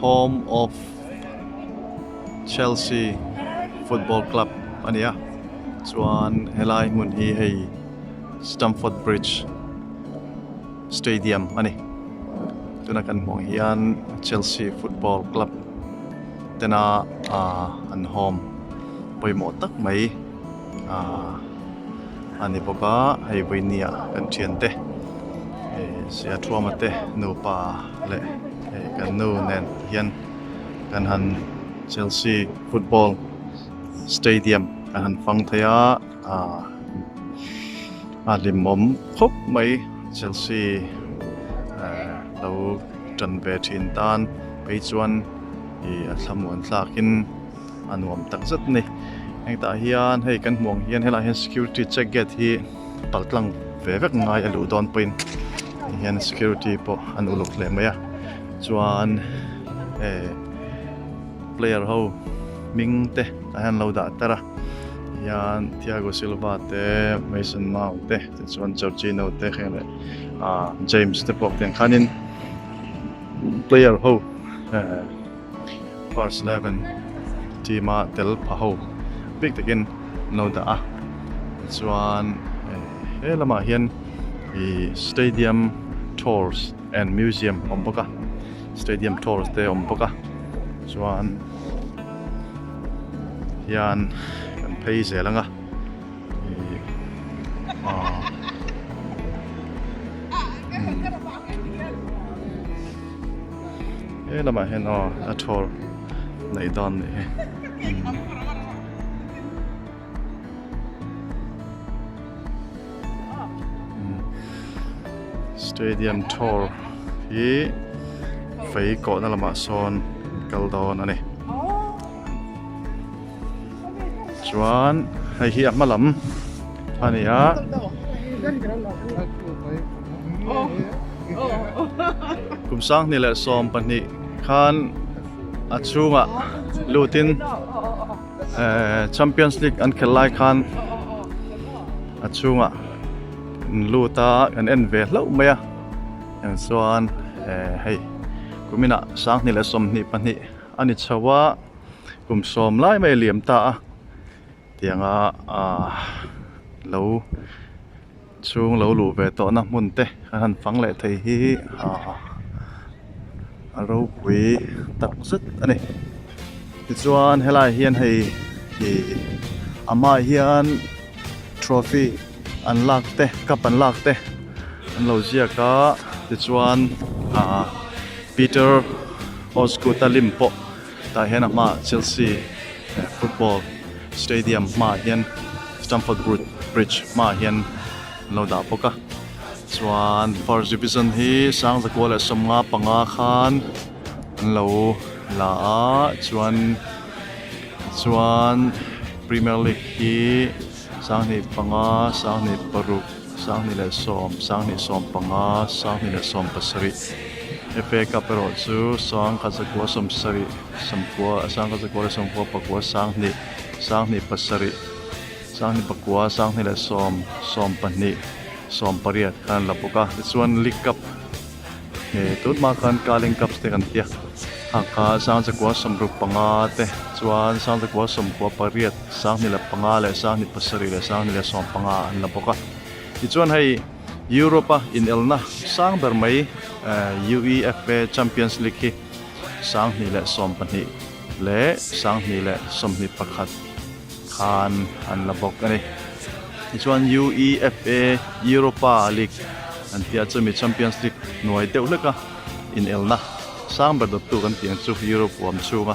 Home of Chelsea football club a ni a chuan helai hmun hi hei Stamford Bridge stadium a ni tuna kan hmuh ang hian Chelsea football club tena ahh an home pawimawh tak mai ahh a ni bawk a hei vawinia kan thiante eh sia thuama te nupa leh hei kan nu nen hian kan han Chelsea football stadium kan han fang thei a ahh a hlimawm khawp mai Chelsea eh lo tan ve thin tan phei chuan ih a thlamuan thlak in. a nuam tak zet a ni heng tah hian hei kan hmuh ang hian helaiah hian security check gate hi pal tlang ve vek ngai a luh dawn pawhin hian security pawh an uluk hle mai a chuan eh player ho hming te tah hian an lo dah tar a hian Thiago Silva te Mason Mount te tichuan Jorginho te heng leh ah James te pawh tiang khanin player ho eh. First 11 team a tel pha ho bik takin an lo dah a tichuan he lamah hian ih stadium tours and museum a awm bawk a stadium tours te a awm bawk a chuan hian kan phei zel ang a. He lamah hian aw a thawl neih dawn nih hi stadium tour hi fei kawhna lamah sawn kal dawn a ni. Chuan hei hi a hma lam a ni a. Kum sanghnih leh 12 khan a chhungah lutin eh Champions League an khelh lai khan a chhungah an lut a an en ve hlauh mai a eng chuan eh hei kuminah 2022 a ni chho a. Kum sawm lai mai a liam ta a tianga ahh lo chhung lo luh ve tawhna hmun te an han fang leh thei hi ahh a ropui tak zet a ni tichuan helai hian hei ih a hmaah hian trophy an lak te cup an lak te an lo ziak a tichuan ahh Peter Osgood-a lim pawh. Tah hian a hmaah Chelsea football stadium hmaah hian Stamford Bridge hmaah hian an lo dah bawk a chuan first division hi 1995 khan an lo la a chuan chuan Premier League hi 2005 2006 2010 2015 2017. FA Cup erawh chu 1970 sawmkua 1999 20 2007 2009 2010 18 khan an la bawk a tichuan League Cup eh tun hma khan Carling Cups te kan ti a kha kha 1965 te chuan 1998 2005 leh 2007 leh 2015 an la bawk a tichuan hei. Europe-a inelna sang ber mai UEFA Champions League hi 2012 leh 2021 khan an la bawk a ni. Tichuan UEFA Europa League an tia chumi Champions League hnuai deuh hleka inelna sang ber dawttu kan tih ang chu Europe huam chhunga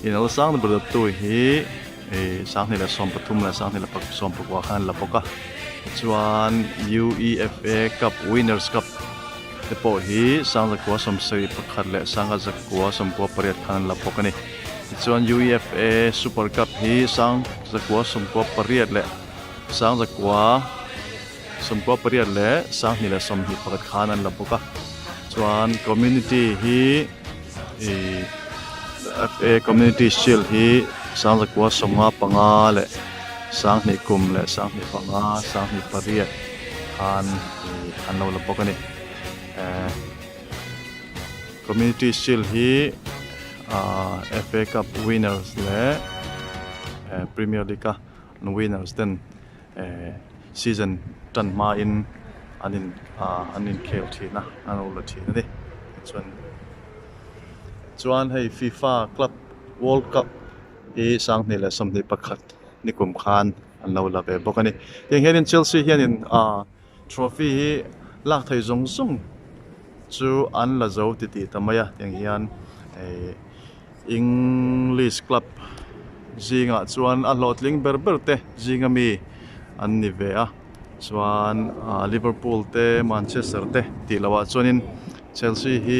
inelna sang ber dawttu hi 2013 leh 2019 khan an la bawk a. Chuan UEFA Cup Winners Cup te pawh hi 1971 leh 1998 khan an la bawk a ni. Tichuan UEFA Super Cup hi 1998 leh 1998 leh 2021 khan an la bawk a. Chuan Community hi ih FA Community Shield hi 1995 leh 20 kum leh 25 28 khan ih an lo la bawk a ni. Eh Community Shield hi. Ahh F_A cup winners leh eh premier league a an winners ten eh season tan hma in an in ahh an inkhel thin a an lo la thin a ni chuan chuan hei fifa club world cup hi 2021 nikum khan an lo la ve bawk a ni tiang hianin Chelsea hianin ahh trophy hi lak thei zawng zawng chu an la zo ti tih ta mai a tiang hian eh English club zingah chuan a hlawhtling ber ber te zinga mi an ni ve a chuan ah Liverpool te Manchester te tih loh ah chuanin Chelsea hi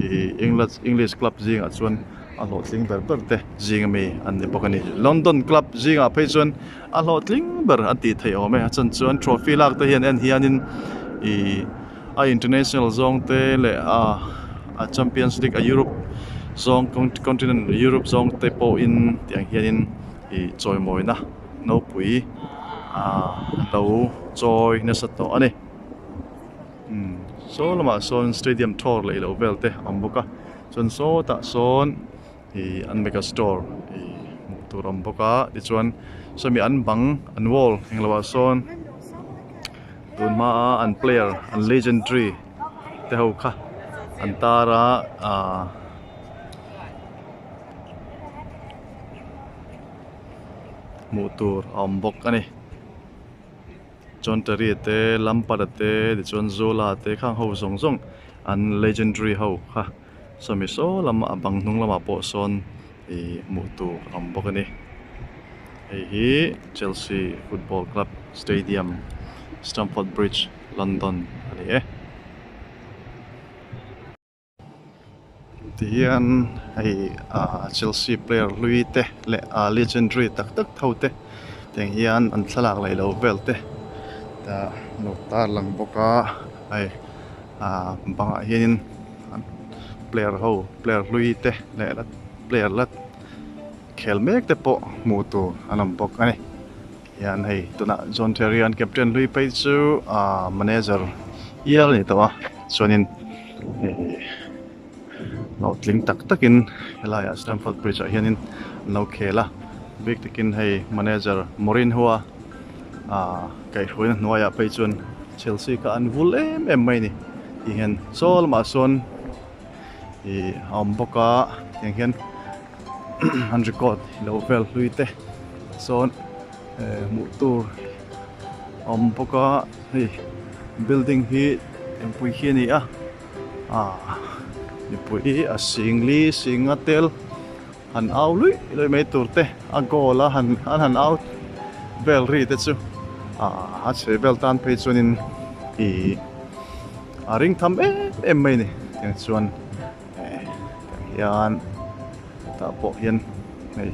ih England English club zingah chuan a hlawhtling ber ber te zinga mi an ni bawk a ni London club zingah phei chuan a hlawhtling ber an tih theih awm e a chan chuan trophy lak te hian en hianin ih a international zawng te leh a a champions league a Europe zawng continent Europe zawng te pawhin tiang hianin ih chawimawina nopui ah an lo chawi nasa tawh a ni. Umm saw lamah sawn stadium tour leh ilo vel te a awm bawk a chuan sawtah sawn ih an mega store ih hmuh tur a awm bawk a tichuan sawmi an bang an wall englo ah sawn tun hma a an player an legendary te ho kha an tar a ahh hmuh tur a awm bawk a ni. Chuan Terry te, Lampard te, tichuan Zola te khang ho zawng zawng an legendary ho kha sawmi saw lam a bang hnung lamah pawh sawn ih hmuh tur a awm bawk a ni. Hei hi Chelsea football club stadium Stamford Bridge London a ni e. Tihian hei ah Chelsea player hlui te leh ah legendary tak tak tho te tiang hian an thlalak leh lo vel te ah lo tar lang bawk a hei ah bangah hianin an player ho player hlui te leh la player la khel mek te pawh hmuh tur an awm bawk a ni hian hei tunah John Terry an captain hlui phei chu ah manager hial a ni tawh a chuanin ih hlawhtling tak takin helaiah Stamford Bridge ah hianin an lo khel a bik takin hei manager Mourinho a ah kaihhruaina hnuaiah phei chuan Chelsea kha an vul em em mai a ni tih hian saw lamah sawn ih a awm bawk a tiang hian. an record lo vel hlui te sawn eh hmuh tur a awm bawk a hei building hi engpui hi a ni a ah mipui a singli singa tel han au luih luih mai tur te a goal a han an han au vel ri te chu ah a chhe vel tan phei chuanin ih a ring tham em em mai a ni tiang chuan. Eh tiang hian tah pawh hian hei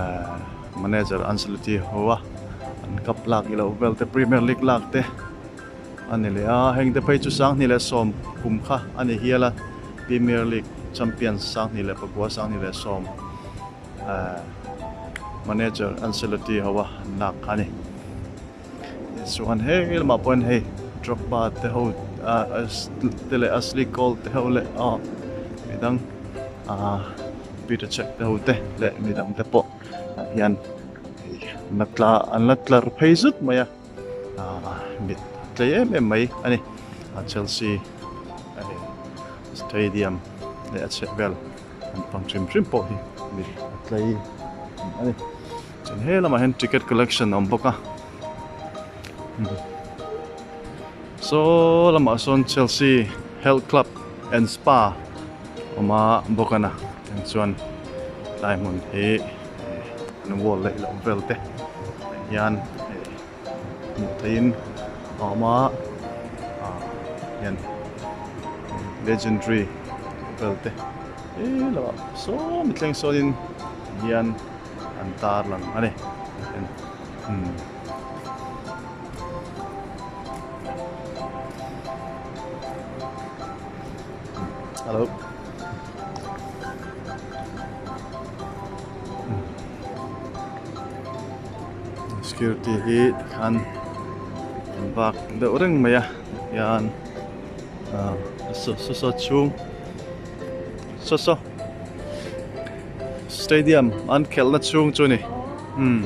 eh manager Ancelotti ho a an cup lak ilo vel te premier league lak te a ni leh a heng te phei chu 2010 kum kha a ni hial a premier league champions 2009 2010 eh manager Ancelotti ho a an lak kha a ni. Chuan hei lamah pawhin hei Drogba te ho ah te leh Ashley Cole te ho leh aw midang ah Peter Cech te ho te leh midang te pawh ah hian hei an la tla an la tlar phei zut mai a ah mit a tlei em em mai a ni a Chelsea stadium leh a chheh vel an pang hrim hrim pawh hi mit a tlei a ni. Chuan he lamah hian ticket collection a awm bawk a saw lamah sawn Chelsea health club and spa a awm a bawk a na tiang chuan tlai hmun hi an wall leh loh vel te hian hmuh theihin a awm a ah hian legendary vel te he lamah saw mithleng sawnin hian. an tar lang a ni umm hello security hi tikhan an vak deuh reng mai a hian ah saw saw chhung. Saw saw stadium an khelhna chhung chu a ni umm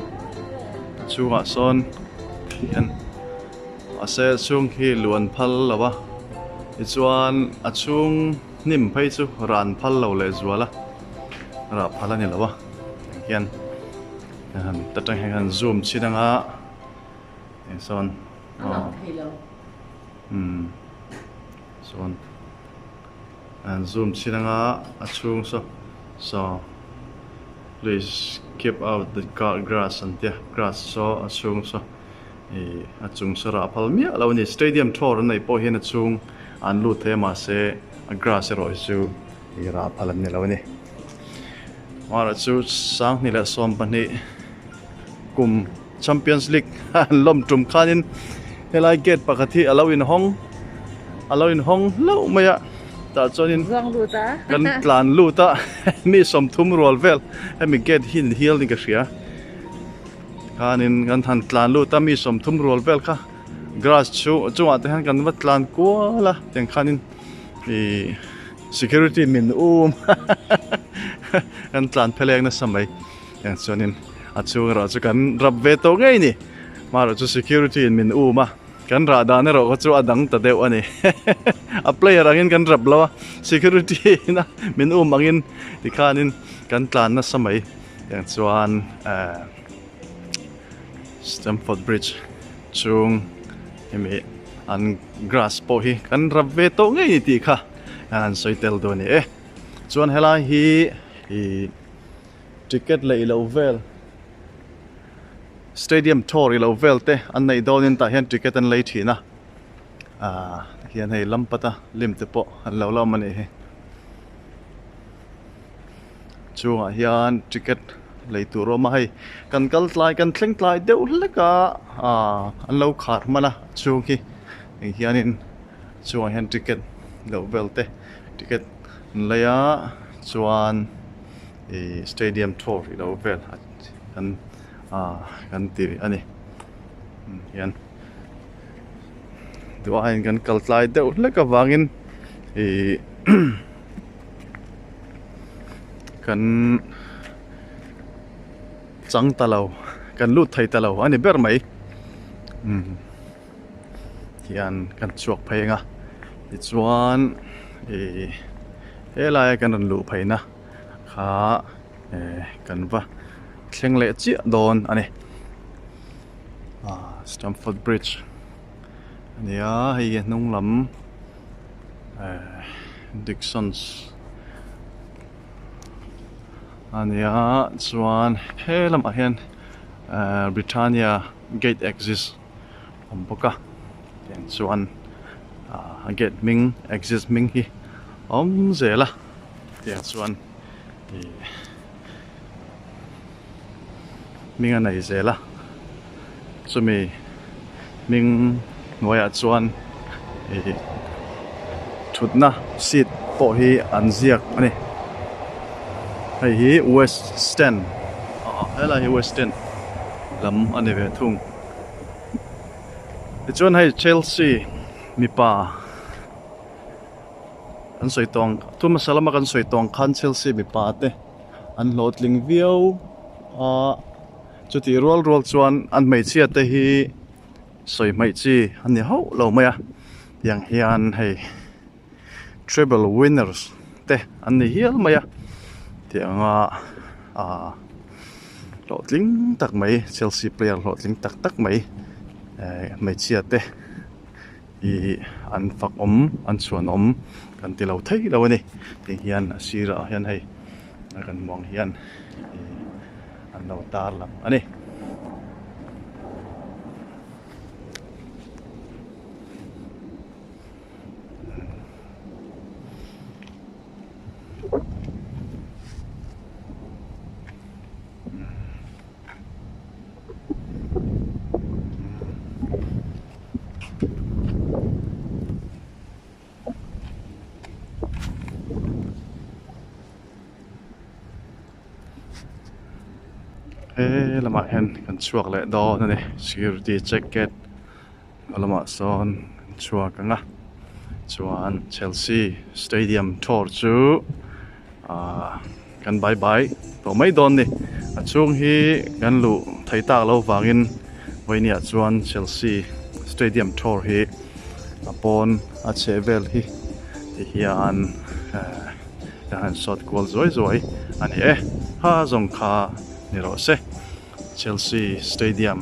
a chhungah sawn hian mahse a chhung khi luh an phal lo a tichuan a chhung hnim phei chu ran phal lo leh zual a rah phal a ni lo a tiang hian han ta tang hian han zoom chhin ang a eng sawn aw umm sawn. An zoom chin anga a chhung saw saw please keep out the grass an tia grass saw a chhung saw ih a chung saw rah phal miah lo a ni stadium tour an neih pawh hian a chhung an lut thei a mahse a grass erawh hi chu ih rah phal an ni lo a ni amaherawh chu sanghnih leh 12 kum Champions League an lawm tum khanin helai gate pakhat hi a lo inhawng a lo inhawng hlauh mai a tah chuanin kan tlan lut a mi 30 rual vel hemi gate hi in hial ni ka hria khanin kan han tlan lut a mi 30 rual vel kha grass chu chungah te hian kan va tlan kual a tiang khanin ih security min um kan tlan pheleng nasa mai. Tiang chuanin a chhung erawh chu kan rap ve tawh ngei ni. Hmarawh chu security in min um a, kan rah dan erawh kha chu a dang ta deuh a ni. A player angin kan rap lo a, security in a min um angin tikhanin kan tlan nasa mai. Tiang chuan eh Stamford Bridge chung hemi an grass pawh hi kan rap ve tawh ngei ni tih kha an sawi tel dawn a ni e. Chuan helai hi ih. Ticket leh ilo vel stadium tour ilo vel te an neih dawnin tah hian ticket an lei thin a ahh hian hei lampata lim te pawh an lo la awm a nih hi chungah hian ticket lei tur a awm a hei kan kal tlai kan thleng tlai deuh hlek a ahh an lo khar hman a chhung hi eng hianin chungah hian ticket lo vel te ticket an lei a chuan. Ih stadium tour ilo vel kan ah kan ti a ni hian duh aiin kan kal tlai deuh hlek avangin ih kan chang ta lo kan lut thei ta lo a ni ber mai umm hian kan chhuak phei ang a tichuan ih helai a kan rawn luh phei na. Kha eh kan va thleng leh chiah dawn a ni ah Stamford Bridge a ni a hei hi a hnung lam eh Dixons a ni a chuan he lamah hian eh Britannia gate exist a awm bawk a tiang chuan ah a gate hming exist hming hi a awm zel a. Tiang chuan ih hming a nei zel a chumi hming hnuaiah chuan ih thutna seat pawh hi an ziak a ni hei hi west stand helai hi west stand lam a ni ve thung tichuan hei Chelsea mipa. An sawi tawng thu hmasa lama kan sawi tawng khan Chelsea mipa te an hlawhtling viau a chutih rual rual chuan an hmeichhia te hi sawi hmaih chi a ni hauh lo mai a tiang hian hei treble winners te an ni hial mai a tianga ah hlawhtling tak mai Chelsea player hlawhtling tak tak mai eh hmeichhia te. Ih an fak awm an chhuan awm kan ti lo thei lo a ni tih hian a sirah hian hei a kan hmuh ang hian ih an lo tar lang a ni. He lamah hian kan chhuak leh dawn a ni security check gate a lamah sawn kan chhuak ang a chuan Chelsea stadium tour chu. Ahh kan bye bye tawh mai dawn ni a chhung hi kan luh thei tak loh vangin vawinia chuan Chelsea stadium tour hi a pawn a chheh vel hi ti hian ehh kan han sawt kual zuai zuai a ni e ha zawng kha ni rawh se Chelsea stadium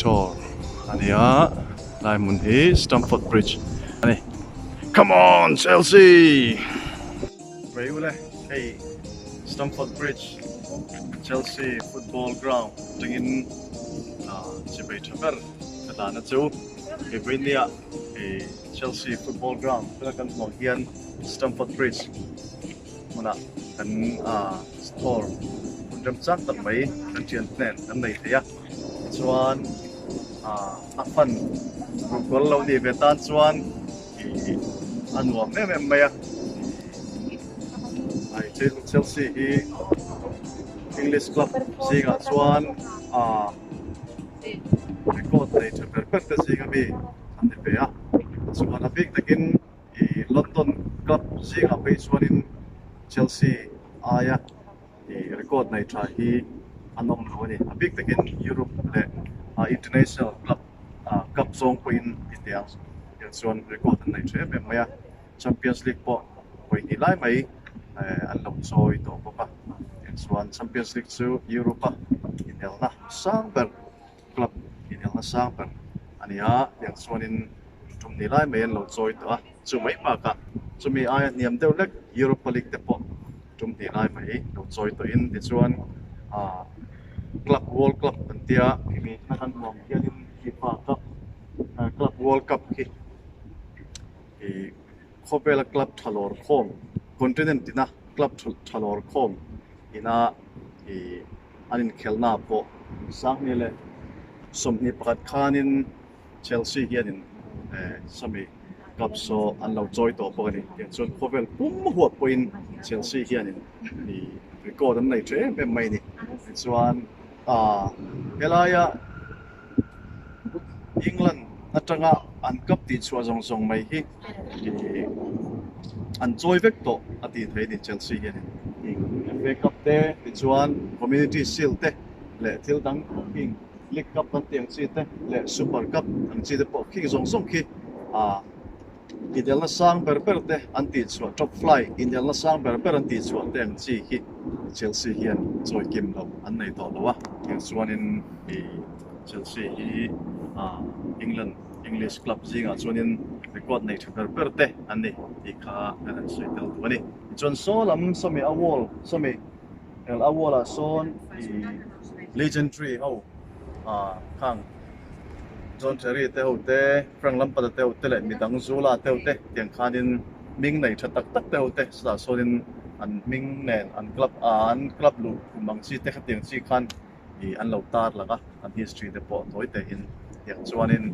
tour a ni a lai hmun hi Stamford Bridge a ni come on Chelsea! Vei ule hei Stamford Bridge Chelsea football ground atangin ah chivei tha ber ka dahna chu hei vawinia hei Chelsea football ground tuna kan hmuh ang hian Stamford Bridge hmunah kan ah store hun remchang tak mai kan thian hnen kan nei thei a tichuan ah a fan ruhkual lo nih ve tan chuan ih a nuam em em mai a ai Chelsea hi English club zingah chuan ah record nei tha ber ber te zing ami an ni ve a chuan a bik takin ih London club zingah phei chuanin Chelsea aia ih record nei tha hi an awm lo a ni a bik takin Europe leh ah international club ah cup zawng pawhin ti teh ang tiang chuan record an nei tha em em mai a Champions League pawh vawi hnih lai mai eh an lo chawi tawh bawk a tiang chuan Champions League chu Europe a inelna sang ber club inelna sang ber a ni a tiang chuanin tum ni lai mai an lo chawi tawh a chu mai bakah chumi aia hniam deuh hlek Europa League te pawh tum ni lai mai lo chawi tawhin tichuan ah club world cup an tia hemi thla kan hmuh ang hianin FIFA cup club world cup khi ih khawvela club tha lawr khawm continent tina club tha lawr khawm ina ih an inkhelhna pawh Sanghnih leh 21 khanin Chelsea hianin sawmi cup saw an lo chawi tawh bawk a ni. Tiang chuan khawvel pum huap pawhin Chelsea hianin record an nei tha em em mai a ni. Tichuan helaia England atanga an cup tih chhuah zawng zawng mai hi an chawi vek tawh a tih theih a ni Chelsea hianin. FA Cup te tichuan Community Shield te leh thil dang khing League Cup kan tih ang chi te leh Super Cup ang chi te pawh khing zawng zawng khi ah inelna sang ber ber te an tih chhuah top flight inelna sang ber ber an tih chhuah te ang chi khi Chelsea hian chawi kim loh an nei tawh lo a tiang chuanin ih Chelsea hi ah England English club zingah chuanin record nei tha ber ber te an ni tih kha kan han sawi tel duh a ni. Tichuan saw lam sawmi a wall sawmi hel a wall ah sawn ih legendary ho ah khang John Terry te ho te Frank Lampard te ho te leh midang Zola te ho te tiang khanin hming nei tha tak tak te ho te chutah sawnin an hming nen an club ah an club luh khum ang chi te khatiang chi khan ih an lo tar lang a an history te pawh tawi tehin tiang chuanin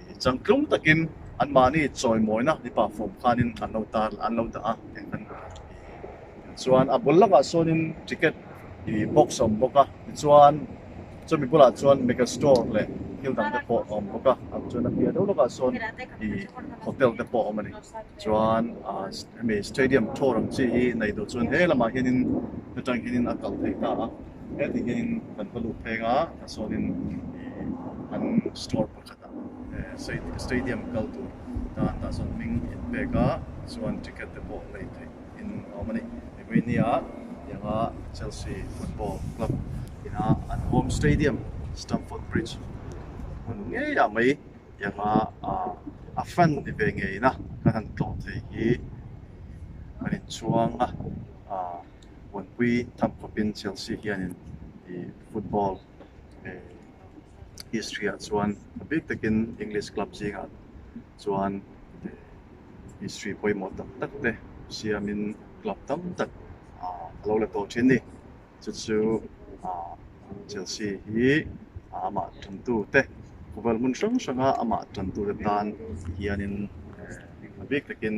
ih changtlung takin anmahni chawimawina ni pah fawm khanin an lo tar an lo dah a tiang khan ih chuan a bul lakah sawnin ticket ih box a awm bawk a tichuan chumi bulah chuan mega store leh thil dang te pawh a awm bawk a ah chuan a piah deuh lawkah sawn ih hotel te pawh a awm a ni chuan ah hemi stadium tour ang chi hi nei duh chuan he lamah hianin atang hianin a kal thei ta a. Heti hianin kan va luh pheng a, a sawnin ih an store pakhatah stadium kal tur tan tah sawn hming in pek a, chuan ticket te pawh lei theih in a awm a ni. Vawinia tianga Chelsea football club ina an home stadium Stamford Bridge hmun ngeiah mai tianga a fan ni ve ngeina kan han tlawh thei hi kan inchhuang a. Huanpui tham khawpin Chelsea hianin ih football eh history ah chuan a bik takin English club zingah chuan eh history pawimawh tak tak te siamin club tam tak ah a lo la tawh thin a ni. Chu chu ah Chelsea hi amah tantu te khawvel hmun hrang hranga amah tantu te tan hianin eh a bik takin.